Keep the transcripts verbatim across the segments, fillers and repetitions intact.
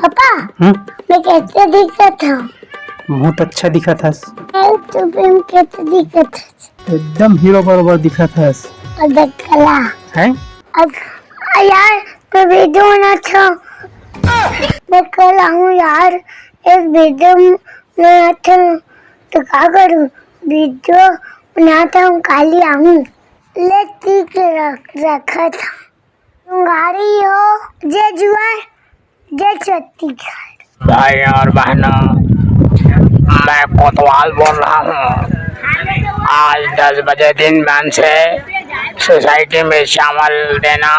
Papa, हम्म? मैं कैसे दिखत हूँ? बहुत अच्छा दिखत हस। YouTube में कैसे दिखत हस? एकदम हीरो बरोबर दिखत हस। और देखला। हैं? अब यार, मैं वीडियो बनात हूँ। मैं कल आऊँ यार, एक वीडियो बनात हूँ। तो का करूँ? वीडियो बनात हूँ, काली आऊँ। ले ठीक रख, रखत हूँ। तुंगारी हो, जय जुआर, जय छत्तीसगढ़। भाई और बहनों, मैं कोतवाल बोल रहा हूँ। आज दस बजे दिन मान से सोसाइटी में चावल देना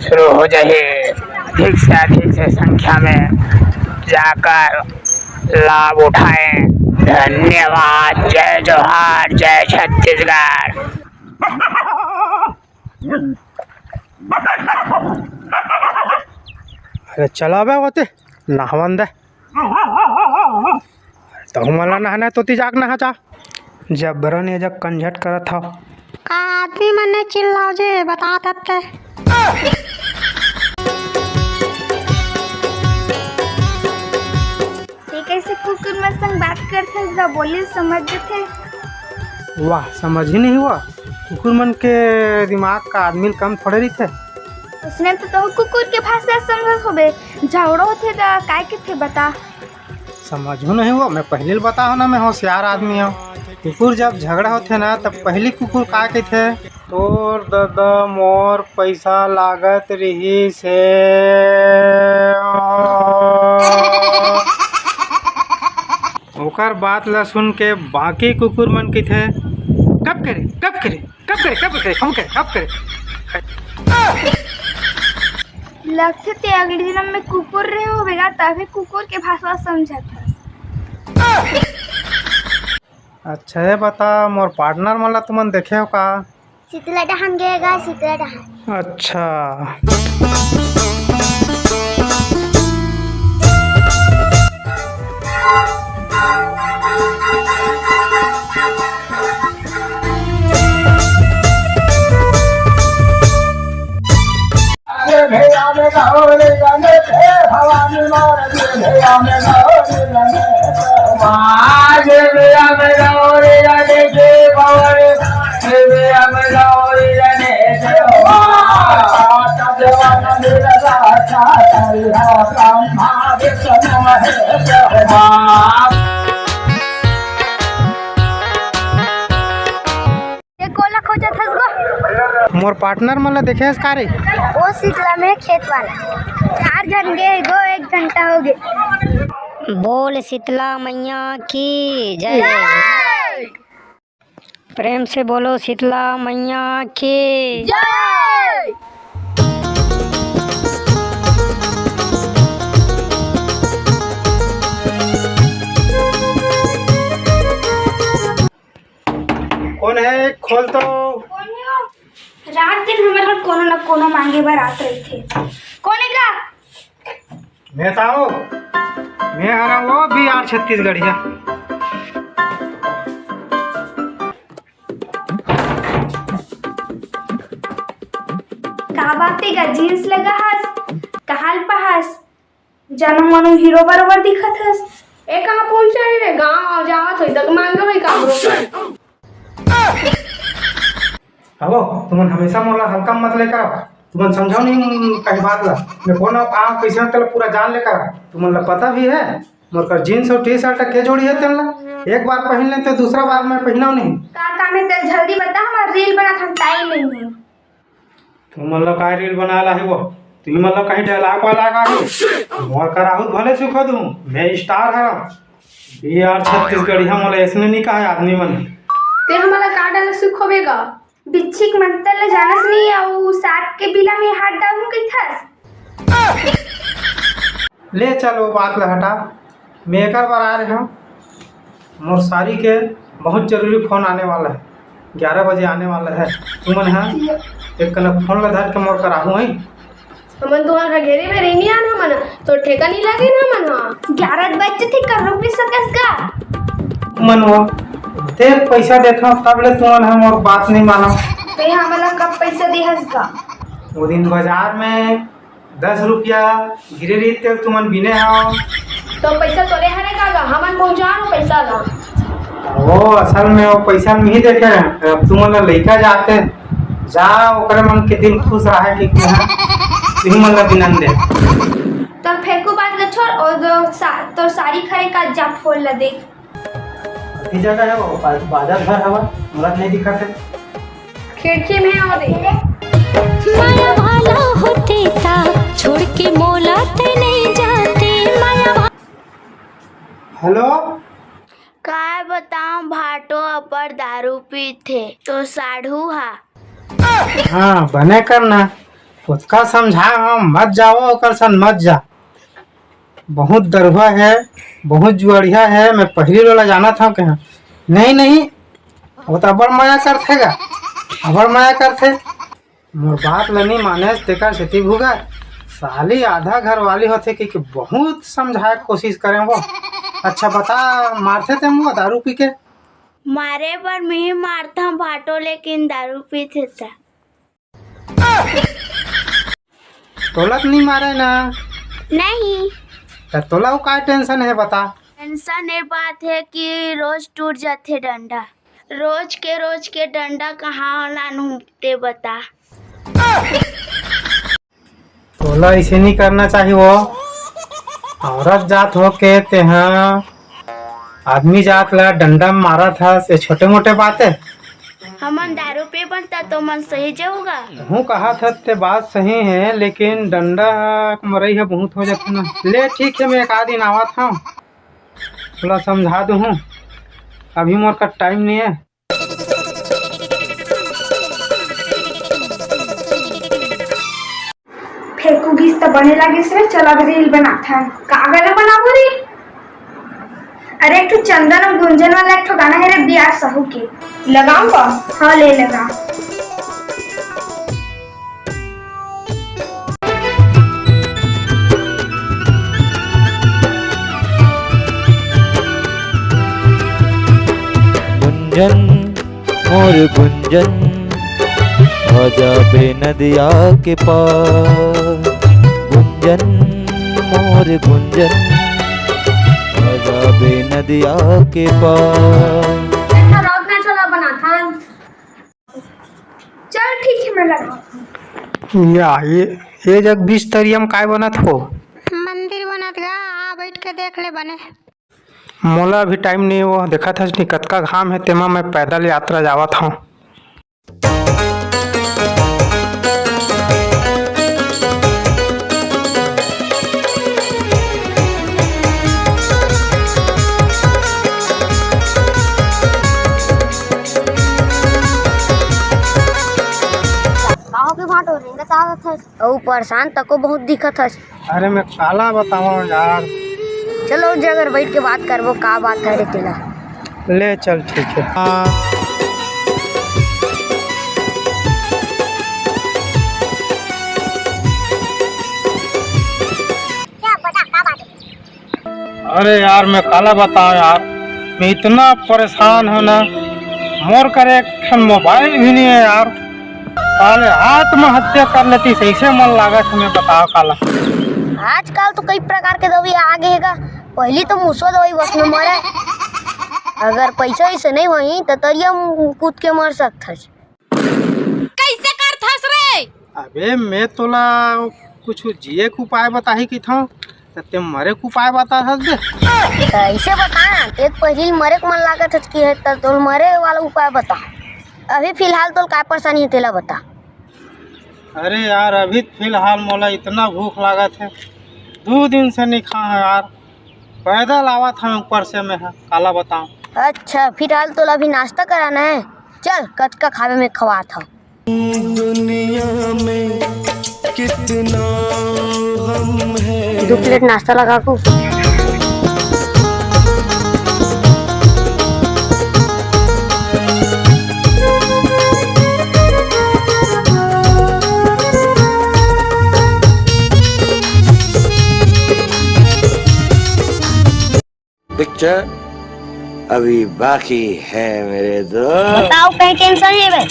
शुरू हो जाए। अधिक से अधिक से संख्या में जाकर लाभ उठाएं। धन्यवाद। जय जोहार, जय छत्तीसगढ़। अरे चला बे, ओते नहवन दे। तहु मन ला नहाना हे, तोती जाके नहा जा। जबरन ये जग कंझट करत हव। का आदमी मन ने चिल्लाव जे, बतात हते। ये कैसे कुकुर मन संग बात करथस गा? बोली समझ जथे। वाह, समझ ही नहीं हुआ। कुकुर मन के दिमाग का आदमी कम थोड़े रहिथे। उसने तो, तो कुकुर के भाषा समझत होबे। झगड़ो होथे त काय कथे बता? समझू नहीं हुआ, मैं पहले ल बता हो ना, मैं होशियार आदमी हूँ। कुकुर जब झगड़ा होथे ना, तब पहली कुकुर का कथे? तोर ददा मोर पैसा लागत रिहिस हे। ओकर बात ला सुन के बाकी कुकुर मन कथे, "कब करे, कब करे, कब करे, कब करे, हम करे, कब करे?" लगथे ते अगले जन्म में कुकुर रहे होबे गा, तभी कुकुर के भाषा समझत हस। अच्छा, ये बता, मोर पार्टनर मन ला तुमन देखे हो का? शीतला डहान गे गा, शीतला डहान। अच्छा। ये कोला खोजत हस गो? मोर पार्टनर मन ला देखे हस का रे? ओ शीतला में खेत वाला। चार झन गे गो, एक घंटा हो गे। बोल शीतला मैया की जय। जय। प्रेम से बोलो शीतला मैया की जय। कौन है? खोल तो। कौन है? रात दिन हमर घर कोनो न कोनो मांगे बर आत रहिथे। कौन है का? मैं ताओ, मैं हरा वो भी यार छत्तीसगढ़िया। का बात है का जींस लगा हस? कहाल पहास? जानो मानो हीरो बरोबर दिखत हस। ए, कहाँ पहुंचा है रे? गाँव जावत होई, तक मांगे भाई काम। अबो, तुमन हमेशा मोला हल्का मत लेकर आओ। तुमन समझो नहीं कहीं बात ला। मैं कौन आऊँ, कहाँ, कैसे हूँ, तेला पूरा जान लेकर आओ। तुमन ला पता भी है, मोर कर जींस और टी शर्ट के जोड़ी है तेन ला। एक बार पहन लेते, दूसरा बार मैं पहनाओ नहीं। का काम है तेल, जल्दी बता, हमारा रील बना था, टाइम नहीं है। तुमन ला काय रील बना ला है वो? तुमन ला कहीं डायलॉग वाला का है? मोर कर आहूत भले सुखो दूँ, मैं स्टार हरा। यार छत्तीसगढ़िया मोला ऐसने नहीं कहा आदमी मन। ते हमला का डाल सुखोबे गा? बिच्छी के मंतर ल जानस नहीं, अउ साग के बिला में हाथ डालहूं कहिथस। ले चल, वो बात ल हटा, मैं एकर बर आ रहे हूँ। मोर सारी के बहुत जरूरी फोन आने वाला है, ग्यारह बजे आने वाला है। तुमन ह एक कनक फोन ल धर के मोर कराहू, हैं? हमन तुहर घर घेरे में रहिनी आन हमन, तो ठेका नहीं लगे ना हमन ह। ग्यारह बज जथे, कर रुक नहीं सकस का? मन वो देख पैसा देथव तब ले तुमन ह मोर बात नहीं मानव। ते हमन ला कब पैसा देहस का? वो दिन बाजार में दस रुपया गिरे रहिस तेला तुमन बिने हव। तो पैसा तोरे हरे का गा? हमन पहुंचा नो पैसा ला। वो असल में वो पैसा नहीं देखे हैं। अब तुमन ला लइका जाते, जा ओकरे मन के दिल खुश रहे कि तुमन ला बिनन दे। तो फेंकू बात ला छोड़, और दो सा-, तोर साड़ी खरे का, जा फोन ला देख। अभी जगह है वो, बा-, बादल घर हवा, मुरत नहीं दिखत है। खिड़की में आओ दे। माया भाला होते ता, छोड़ के मोला ते नहीं जाते, माया भा- हेलो। काय बताऊं, भाटो अपर दारू पीथे, तो साढ़ू हा। हाँ, बने करना, ओतका समझा हम, मत जाओ, ओकर सन मत जा। बहुत दरुहा है, बहुत जुआड़िया है, मैं पहली वाला जाना था कहा। नहीं, नहीं, वो तो अबड़ मया करथे गा, अबड़ मया करथे। मोर बात ल नहीं माने, तेकर सेती भुगत। साली आधा घर वाली होथे कि, कि बहुत समझाए के कोशिश करें वो। अच्छा बता, मारथे ते मुआ दारू पी के? मारे बर मिही मारथम भाटो, लेकिन दारू पीथे त। तोला तो नहीं मारे ना? नहीं। त तोला वो का टेंशन है बता? टेंशन ये बात है कि रोज टूट जाथे डंडा। रोज के रोज के डंडा कहाँ लानहूं ते बता। तोला ऐसे नहीं करना चाहिए वो। औरत जात हो के तेहा आदमी जात ला डंडा मारत हस, ये छोटे मोटे बात है। हमन दारू पीबन त तो मन सही जाऊगा। हूँ कहा था ते बात सही है, लेकिन डंडा मरई है बहुत हो जाता ना। ले ठीक है, मैं एक आध दिन आवत हूँ, थोड़ा समझा दूँ। अभी मोर का टाइम नहीं है। फेंकू गीस त बने लागिस रे, चल अब रील बनाथन। का गाना बनाबो रे? अरे एक ठो चंदन अउ गुंजन वाला एक ठो गाना है रे, बियाह सहू के। लगाऊं का? हाँ ले लगा। गुंजन मोर गुंजन, आ जाबे नदिया के पार। गुंजन मोर गुंजन, आ जाबे नदिया के पार। अच्छा, रॉक नाच वाला बनाथन। चल ठीक है, मैं लगाऊं। या ये, ये जग बिस्तरिया म काय बनत हो? मंदिर बनत गा, आ बैठ के देख ले बने। मोला अभी टाइम नहीं, वो देखत हस नहीं कतका घाम है, तेमा मैं पैदल यात्रा जावत हूँ। का होगे भाटो, रेंगत आवत हस? अउ परेशान तको बहुत दिखत हस। अरे मैं काला बतावं यार। चलो उस जगह बैठ के बात करबो, का बात है रे तेला। ले चल ठीक है। अरे यार, मैं काला बतावं यार, मैं इतना परेशान हूँ ना, मोर कर एक ठन मोबाइल भी नहीं है यार। साले आत्महत्या कर लेती, सही से मन लागत है, मैं बतावं काला। आजकल तो कई प्रकार के दवाई आ गए गा, पहली तो मुसवा दवाई बस में मरे। अगर पैसा वैसे नहीं होही तो तरिया में कूद के मर सकत हस। कैसे करथस रे? अबे मैं तोला कुछ जिए के उपाय बताही कथंव, त ते मरे के उपाय बताथस बे। त ऐसे बता, एक पहली मरे के मन लागत हस कि है, त तोल मरे वाला उपाय बता। अभी फिलहाल तोल काय परेशानी है तेला बता। अरे यार, अभी फिलहाल मोला इतना भूख लागत है, दो दिन से नहीं खा है यार। पैदल आवत हन ऊपर से, मैं ह काला बतावं। अच्छा, फिलहाल तोला अभी नाश्ता कराना है। चल, कतका खावे में खवात हव। दुनिया में कितना गम है। दो प्लेट नाश्ता लगा को। पिक्चर अभी बाकी है मेरे दोस्त। बताओ, कहीं टेंशन है बे?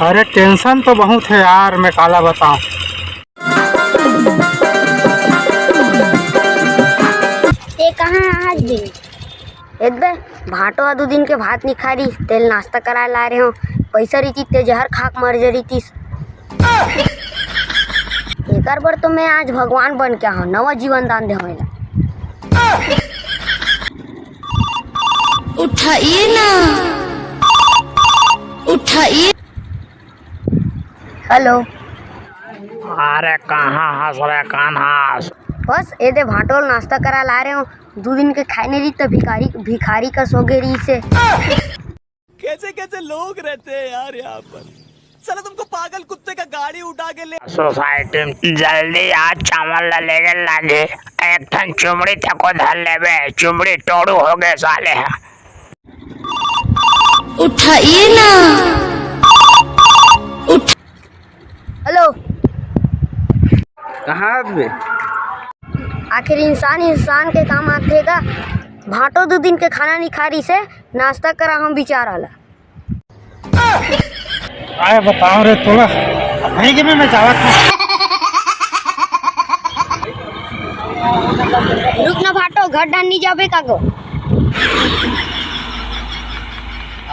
अरे टेंशन तो बहुत है यार, मैं काला बतावं। एदे, भांटो ह दू दिन के भात नइ खाय रिहिस, तेला नाश्ता कराय ला रहे हों। पइसा रहितिस ते जहर खा के मर जरितिस। एकर बर तो मैं आज भगवान बन के आहों, नवा जीवन दान दे हों एला। उठाइए ना, उठाइए। हेलो। अरे कहाँ हस रे कान्हा? बस एदे भांटो ल नाश्ता कराय ला रहे हों, दू दिन के खाय नइ रिहिस त भिखारी, भिखारी कस होगे रिहिसे। कैसे कैसे लोग रहते हैं यार यहाँ पर। साला तुमको पागल कुत्ते का गाड़ी उठा के ले सोसाइटी में। जल्दी आ, चावल ला लेगे लागे। एक ठन चुमड़ी तको धर लेबे, चुमड़ी टोड़ू होगे साले ह। उठाइए ना। उठ- हेलो। कहाँ आदमी? आखिर इंसान इंसान के काम आथे गा। भांटो दू दिन के खाना नइ खाय रिहिसे, नाश्ता कराहूं बिचारा ला। काय बतावं रे तोला, अभी के भी मैं जावत हूँ। रुक ना भांटो, घर डाहर नइ जाबे का गो?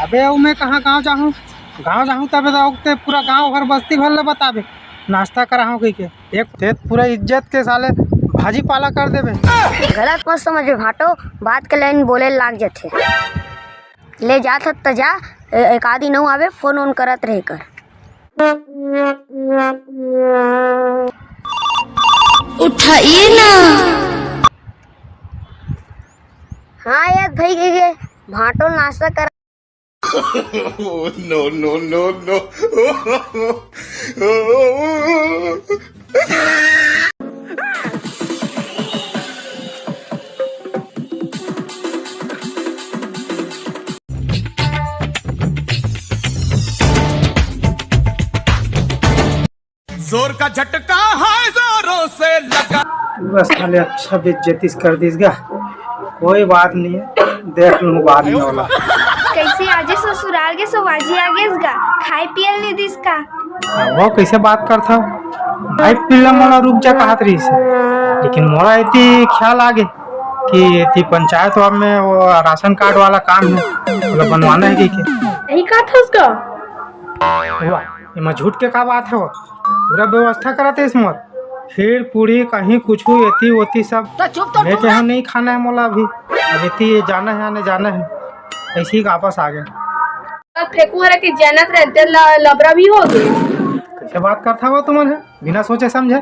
अबे, अउ मैं कहाँ गाँव जाहूँ? गाँव जाहूँ तबे तो ते पूरा गाँव भर बस्ती भर ले बताबे, नाश्ता कराहूँ कहिके। एक ते पूरा इज्जत के साले भाजी पाला कर देबे। गलत मत समझबे भांटो, बात के लाइन बोले लाग जथे। ले जात हस त जा, ए-, एक आदि नउ आवे, फोन ओन करत रहे कर। उठाइए ना। हाँ यार, भई के गे, भांटो नाश्ता कर। No, no, no, no। जोर का झटका है, जोरों से लगा। पूरा साले अच्छा बेइज्जतिस कर दिस गा। कोई बात नहीं है, देख लूँ बाद में वाला। कैसे आजे ससुराल के सवाजी आगेस गा, खाय पियल नहीं दिस का? वो कैसे बात करथव? भाई पिल्ला मोला रुक जा कहत रहिस हे, लेकिन मोला एती ख्याल आगे कि एती पंचायत में वो राशन कार्ड वाला काम है, ओला बनवाना है कहिके। यही कहत हस का? वाह, एमा झूठ के का बात है? वो पूरा व्यवस्था करत हे मोर। खीर पूरी कहीं कुछु एती ओती सब। तो चुप तो मैं चुप। कहा नहीं खाना है मोला अभी, अब एती ये जाना है, आने जाना है, ऐसे ही वापस आ गए। अब फेंकू हरा के जानत रहे, तेल ल-, लबरा भी हो गए। कैसे बात करता हो तुमन है, बिना सोचे समझे?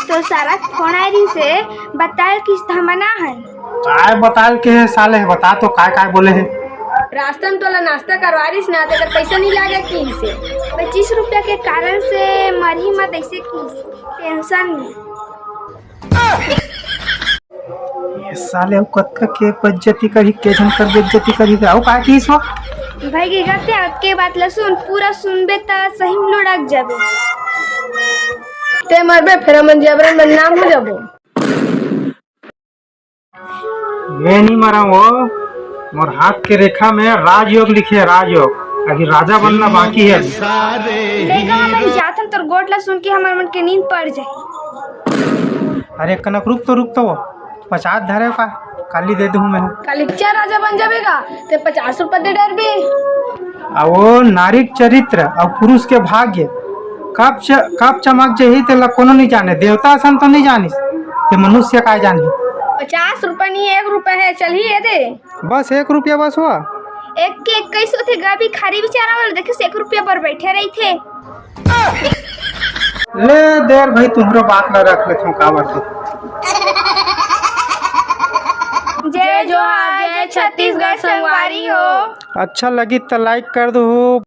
तो सारा फोन आय रहिस हे, बताल किस हमना है। काय बताल के हे साले, बता तो काय काय बोले हे? रास्ता में तोला नाश्ता करवा रहिस ना, तेकर पैसा नहीं लागे किस हे। पच्चीस रुपया के कारण से मरही मत ऐसे किस, टेंशन में। ये साले अउ कतका के बेइज्जती करही, के झन कर बेइज्जती करही रे। अउ का किस हो? भाई के गलती, अब के बात ल सुन, पूरा सुनबे त सही में लुढ़क जाबे। ते मरबे, फेर हमन जबरन बदनाम हो जाबो। मैं नहीं मरा वो, मोर हाथ के रेखा में राजयोग लिखे हे, राजयोग। अभी राजा बनना बाकी है अभी। ले गा, मैं जाथन, तोर गोठ ला सुन के हमर मन के नींद पड़ जाए। अरे कनक रुक तो, रुक तो, पचास धरे का, काली दे दूँ मैं। काली चार राजा बन जाबे गा, ते पचास रुपया दे डरबे। आ वो नारी के चरित्र अउ पुरुष के भाग्य कब च-, कब चमक जही तेला कोनो नहीं जाने, देवता असन तो नहीं जानिस, ते मनुष्य काय जानही। पचास रुपया नहीं, एक रुपया है, चलही ये दे। बस एक रुपया बस हुआ। एक के इक्कीस होथे गा, भिखारी बेचारा वाला देखे से एक रुपया बर बैठे रहिथे। ले देर भाई, तुम्हरो बात ला रख लेथों, का बात है? जय जोहार, जय छत्तीसगढ़ संगवारी हो। अच्छा लगी त like कर दो।